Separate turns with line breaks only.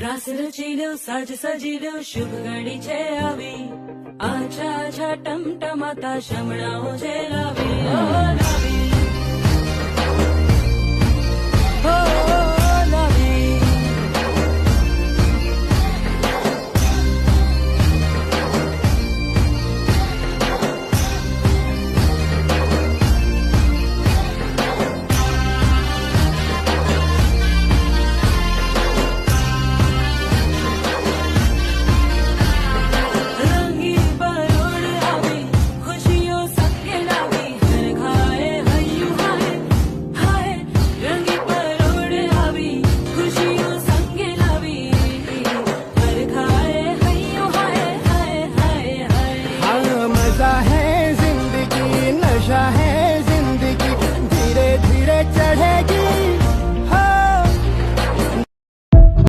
રાસ રચી લ્યો, સાજ સજી લ્યો, શુભ ઘડી છે આવી. આછા આછા ટમટમાતા શમણાઓ છે લાવી, ઓ લાવી.